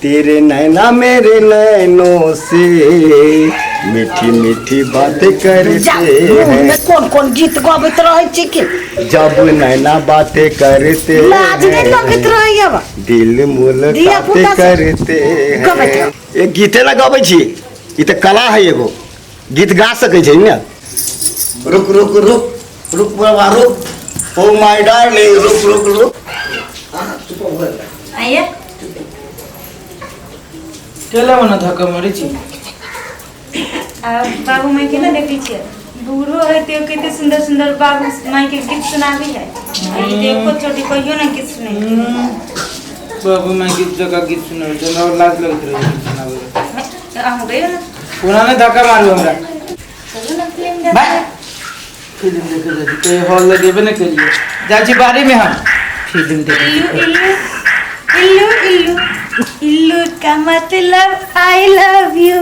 तेरे नैना मेरे नैनों से मीठी मीठी बातें जा करते मुँह में हैं कोन कोन गीत गबैत रहै छी कि जब नैना बातें करते लाज नहीं लगैत हैं रहै अब दिल धिया मुलाकातें पुता से करते गबैत हैं रह। एक गीते ना गबै छी ई तऽ कला है एगो गीत गा सकै छै ने रुक रुक रुक रुक बाबा रुक ओ my darling रुक रुक रुक आइए केला मना धक्का मारै छी आ बाबू माई के ना देखै छियै बूढ़ो है तो कते सुंदर सुंदर बाबू माई के गीत सुनाबी है आ ई देखो छोटी कहियो ना गीत सुने बाबू माय गीत जगह गीत सुनाबै छै हमरा लाज लगैत रहै छै गीत सुनाबै अहाँ गइयो ना कोना नहि धक्का मारू हमरा चलू ना फिल्म भाई देखे फिल्म देखे जाइ छी कहियो हॉल लगेबे नहि केलियै जाइ छी बाड़ी में हम फिल्म देखे इल्लू इल्लू इल्लू इल्लू इल्लू का मतलब I love you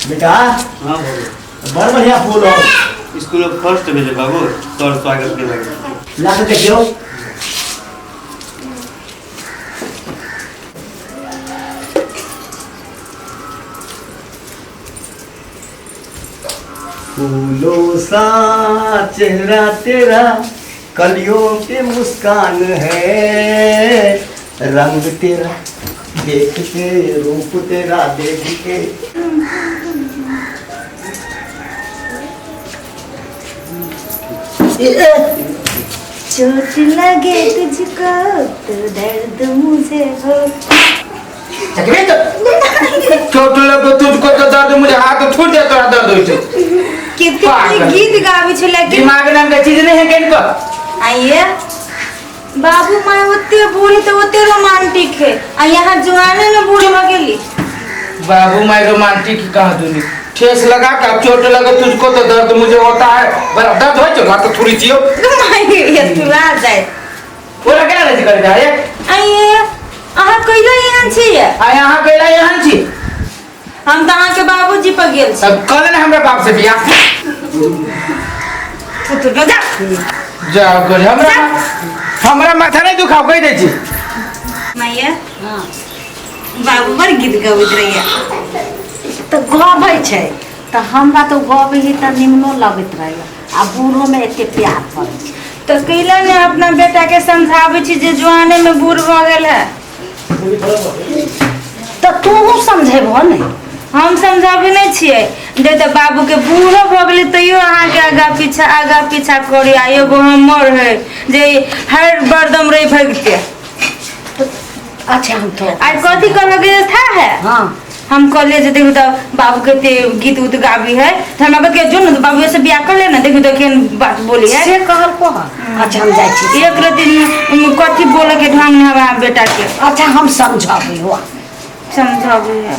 बेटा हाँ बाबू बड़ बढ़िया फूल हो स्कूल में फर्स्ट भेले बाबू सर स्वागत केलक ला के देखियो फूलों सा चेहरा तेरा कलियों के मुस्कान है रंग तेरा देख के रूप तेरा देख के चोट लगे तुझको तो दर्द मुझे हो चकरे तो चोट लगे तुझको तो दर्द मुझे हाथ छूट जाए तोरा दर्द होइ छै कितने पागल। गीत गाबै छै लेकिन दिमाग नाम के चीज नहीं है किनको आइए बाबू माय ओते बूढ़ तो ओते रोमांटिक है आ यहाँ जवाने में बूढ़ भ गेली बाबू my romantic कहाँ दुनी ठेस लगा के अब चोट लगे तुझको तो दर्द मुझे होता है बड़ा दर्द होइ छौ लात थोड़ी छियो माय ये तुरा जाए ओरा केना रहै छै करे जाए आइए अहाँ कैला एहन छी आ यहाँ कैला एहन छी हम तऽ अहाँके बाबूजी पर गेल छी सब कह देने हमरा बाप से बियाह पुत्र जा जाओ कर हमरा हमरा माथा नहीं दुखाओ कह दै छी माइया हाँ बाबू बड़ गीत गबैत रहैया तऽ गबै छै तऽ हमरा तऽ गबै है तऽ निमनो लगैत रहैया आ बूढ़ोमे एते प्यार करै छै तऽ कैला ने अपना बेटा के समझाबै छी जे जवाने में बूढ़ भऽ गेल है तऽ तोहू समझेबहो ने हम समझाबै नहि छियै दे तऽ बाबू के बूढ़ो भऽ गेलै तैयो अहाँके आगा पीछा करी आ एगो हमर है जे हर बरदम रही भगते अच्छा हम तो आइ कथी कहलक जे था है हाँ हम कहलिए जे देखू तऽ बाबू के ते गीत उत गाबी है तऽ हमरा कहलकै जो ने बाबू से बियाह कर ले ने देखू तऽ केहन बात बोली है से कहलको हँ अच्छा हम जाइ छी एक रति कथी बोले के ढंग नहीं हवा बेटा के अच्छा हम समझाबै हुआ समझाबी है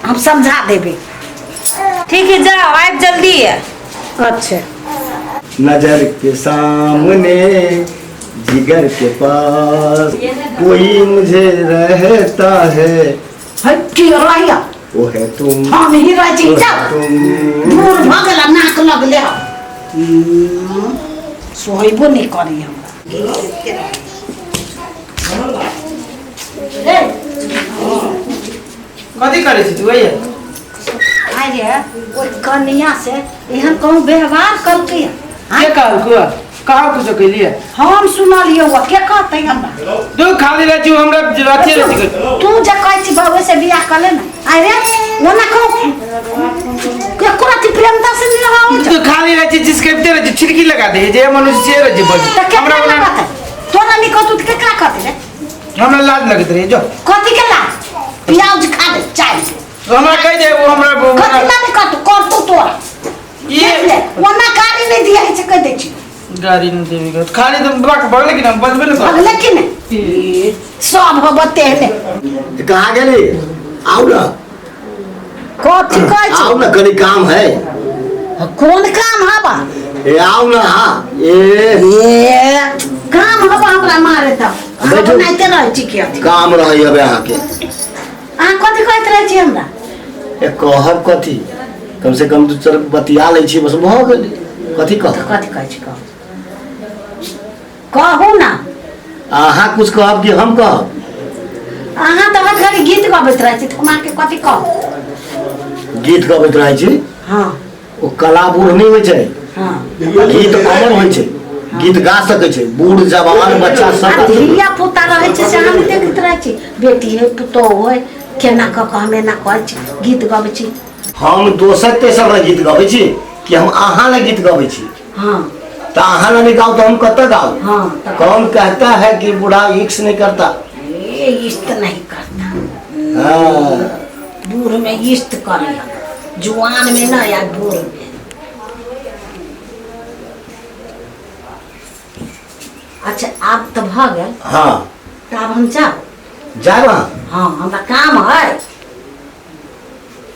हम समझा देबै ठीक है जाओ आब जल्दी है अच्छा नजर के सामने जिगर के पास कोई मुझे रहता है है की रहैया वो है तुम हम ही रहै छी वो है जाउ तुम दूर भऽ गेल आ नाक लगले सोहेबो नहि करी हमरा कथी करै छी तू भैया आइ रे ओहि कनिया से एहन कहूँ व्यवहार कलकै के कहलको कहाँ कुछो कैलिए हम सुनलियै हुआ के कहतै हमरा तू खाली रहै छी हमरा अथी रहै छी तू जे कहै छी बाबू से बियाह कऽ ले ने आइ रे ओना कहू केकरो अथी प्रेमता से नहीं रहै तू खाली रहै छी जिसके रहै छी छिड़की लगा दे जे मनुष्य से रहै छी बस तऽ हमरा केकरा ओना कहतै तोरा नहि कहतौ तऽ केकरा कहतै रे हमरा लाज लगैत रहै जो कथी के लाज प्याज खा ले चाय हमरा कहि दे वो हमरा कथी ला नहि कहतौ करतौ तोरा ये देख ले ओना गाड़ी नहि दिया छै कहि दै छी गाड़ी नहीं देवी का खाली तुम बाक भगले कि ना बजबे न कर भगले कि नहि सब होबते हेले कहाँ गेली आउ ना कथी कहै आउ छी ना कनी काम है कोन काम हबा ए आउ ना हाँ ए ए काम हबा हमरा मारे तऽ अहाँ बैठू। बनाइते रहै छी की अथी काम रही अबे अहाँके अहाँ कथी कहैत रहै छी हमरा ए कहब कथी कम से कम दू चारि बतिया लै छी बस भऽ गेलै कथी तऽ कहब कथी कहै छी कहू कहू ना अहाँ कुछ कहब कि हम कहब अहाँ तऽ हर घड़ी गीत गबैत रहै छी तऽ हम अहाँके कथी कहू? गीत गबैत रहै छी। हँ। ओ कला बूढ़ नहि होइ छै। हँ। गीत अमर होइ छै, गीत गा सकै छै बूढ़ जवान बच्चा सब। आ धिया पुता रहै छै से अहाँ नहि देखैत रहै छी? बेटी है पुतोहु है, केना कऽ कऽ हम एना करै छी, गीत गबै छी। हम दोसर तेसर लए गीत गबै छी कि हम अहाँ लए गीत गबै छी? हँ। तऽ अहाँ लए नहि गाउ तऽ हम कतऽ गाउ? हँ, तऽ कौन कहता है कि बूढ़ा इश्क नहीं करता? ए इश्क नहीं करता। हाँ। बूढ़ में इश्क करे, जुआन में ना, या बूढ़ में। अच्छा आब तऽ भऽ गेल। हाँ। तऽ आब हम जाउ? जायब अहाँ? हाँ, हमरा काम है।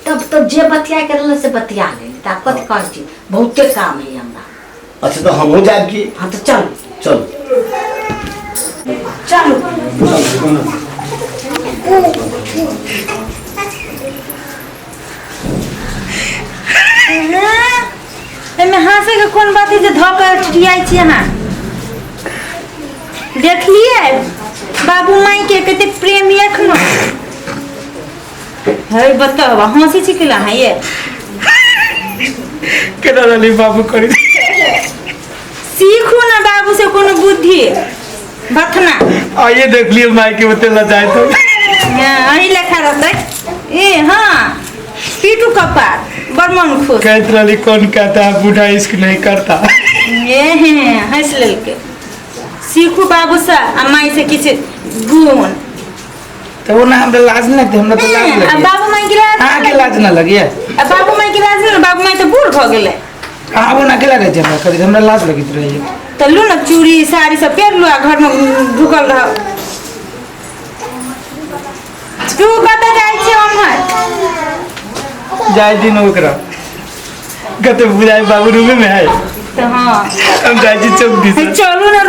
तब तो जे बतिया के रहल से बतिया लेली, तऽ आब कथी कहै छी, बहुते काम है हमरा। अच्छा तऽ हमहूँ जायब की? हाँ तऽ चलू। चलू। चलू। एहिमे हँसै के कोन बात है जे धऽ कऽ ठिठियाइ छी अहाँ? देखलियै बाबू माई के कतेक प्रेम ये एखनो है? बताउ, हँसी छी केला अहाँ ये? केना रहली बाबू करी। सीखू ना बाबू से कोनो बुद्धि बथना। आइए देख लियो माई के बते लजाए तो। हाँ, अही लेखा रहतै। ए हाँ, पीटू कपार बड़ मन खुश। कहत रहली कौन कहता है बूढ़ा इश्क नहीं करता? ए हे, हँसि लेलकै। सीखू बाबू से आ माई से किछु गुण। तो वो ना हमरा लाज नहीं लगती, हमरा तो लाज आ लगी। बाबू माई के लाज? अहाँ के लाज ना लगी? आ बाबू माई के लाज नहि? बाबू माई तऽ बूढ़ भऽ गेलै। अहाँ वो ना अकेला रहै छै, हमरा करी हमरा लाज लगैत रहैए। तऽ लू ने चूड़ी साड़ी सब पहिर लू आ घरमे ढुकल रह। तू कतऽ जाइ छै ओम्हर? जाय दिन ओकरा कते बुझाइ बाबू रूमे में है। तऽ हाँ हम जाइ छी चौक दिस। चलू ने